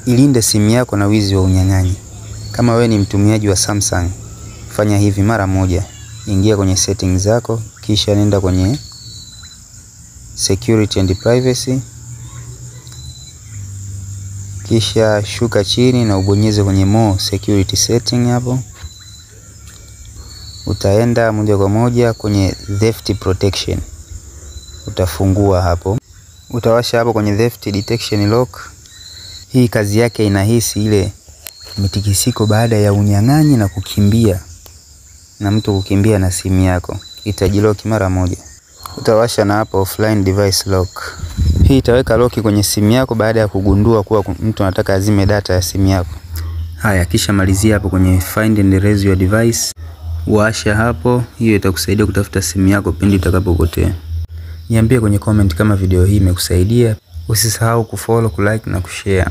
Ilinde simu yako na wizi wa unyang'anyi. Kama wewe ni mtumiaji wa Samsung, fanya hivi mara moja. Ingia kwenye settings zako, kisha nenda kwenye security and privacy, kisha shuka chini na ubonyeze kwenye more security setting. Hapo utaenda moja kwa moja kwenye theft protection, utafungua hapo, utawasha hapo kwenye theft detection lock. Hii kazi yake inahisi ile mitikisiko baada ya unyang'anyi na kukimbia na mtu kukimbia na simu yako, itajilock mara moja. Utawasha na hapo offline device lock. Hii itaweka lock kwenye simu yako baada ya kugundua kuwa mtu anataka azime data ya simu yako. Haya, kisha malizia hapo kwenye find and erase your device, washa hapo. Hiyo itakusaidia kutafuta simu yako pindi itakapopotea. Niambie kwenye comment kama video hii imekusaidia. Usisahau kufollow, kulike na kushare.